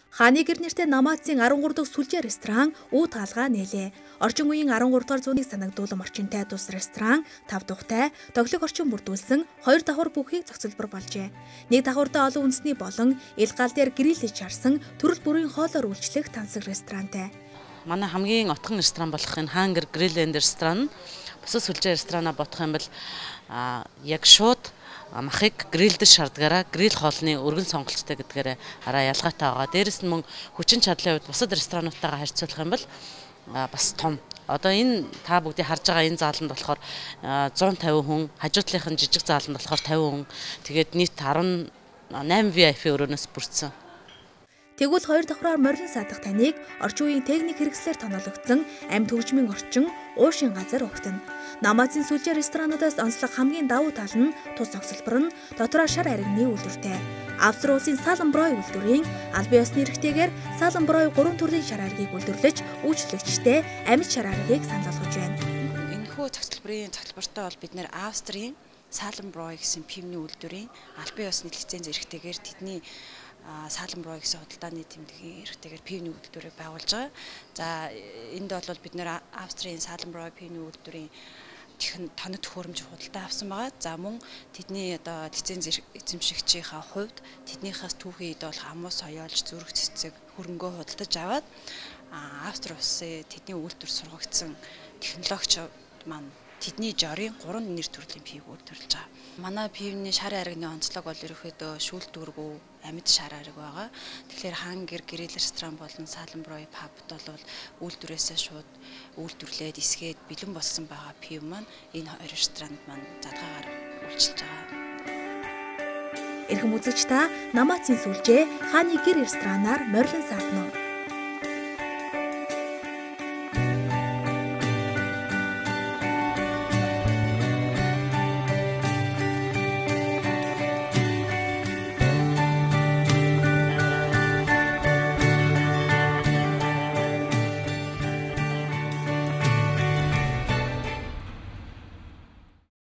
Хааны гэр нэртэй Намаацын 13 дахь сүлжээ ресторан үүд хаалгаа нээлээ. Орчин үеийн 13 дугаар зууны санагдуулан орчинтай тус ресторан 5 тухтай тоглог орчин бүрдүүлсэн 2 давхар бүхийг зохицолбор болжээ. Нэг давхардаа олон үндэсний болон ил гал дээр гриллэж чарсан төрөл бүрийн хоолоор үйлчлэх тансаг ресторантай. Манай хамгийн отхон ресторан болох энэ Хаан гэр Grill and ресторан бусад сүлжээ ресторанаа бодох юм бол яг шууд махыг грилдэж шардгаараа грил хоолны өргөн сонголттой гэдгээр арай ялгаатай байгаа. Дээрэс нь мөн хүчин чадлын хувьд бусад ресторануудтайгаа харьцуулах юм бол бас том. Одоо энэ та бүгдийг харж байгаа энэ зааланд болохоор 150 хүн, хажуу талынх нь жижиг зааланд болохоор 50 хүн. Тэгээд нийт 18 VIP өрөөнөөс бүрдсэн. Тэгвэл хоёр давхраар морилон саадах таныг орчин үеийн техник хэрэгслээр тоноологдсон амьд хөгжмийн орчин уушин газар угтана. Намаацын сүлжээ ресторануудаас онцлог хамгийн давуу тал нь тус зохицолбор нь дотроо шар аригны үйлдвэртэй. Австри улсын Саленброй үйлдвэрийн албан ёсны эрхтэйгээр Саленброй 3 төрлийн шар аргийг үйлдвэрлэж үйлчлэгчтэй амьд шар аргийг санал болгож байна. Энэхүү зохицолборын цолбортой бол бид нэр Австрийн Саленброй гэсэн пивний үйлдвэрийн албан ёсны лиценз эрхтэйгээр тэдний Саленброй гэсэн худалдааны тэмдгийн эрхтэйгээр пивний үйлдвэрийг байгуулж байгаа. За энд бол бид нэр Австрийн Саленброй пивний үйлдвэрийн тоног төхөөрөмж худалдаа авсан байгаа. За мөн тэдний одоо лиценз эзэмшигчийнхаа хувьд тэднийхээс түүхийн эд болох амуу соёолж зүрх цэцэг хөрөнгөө худалдаж аваад Австри улсын тэдний үйлдвэр сургагдсан технологич маань тэдний жорын 3 нэр төрлийн пив үйлдвэрлэж байгаа. Манай пивний шар аригны онцлог бол ерөнхийдөө шүүлтүүргүй амьд шар ариг байгаа. Тэгэхээр Хаан гэр грил ресторан болон Саленброй пабд бол үйлдвэрээсээ шууд үйлдвэрлээд эсгээд бэлэн болсон байгаа пив маань энэ хоёр ресторанд маань задгаагаар үйлчилж байгаа. Эрхэм үзэгч та Намаацын сүлжээ Хааны гэр ресторанаар морилон саадна.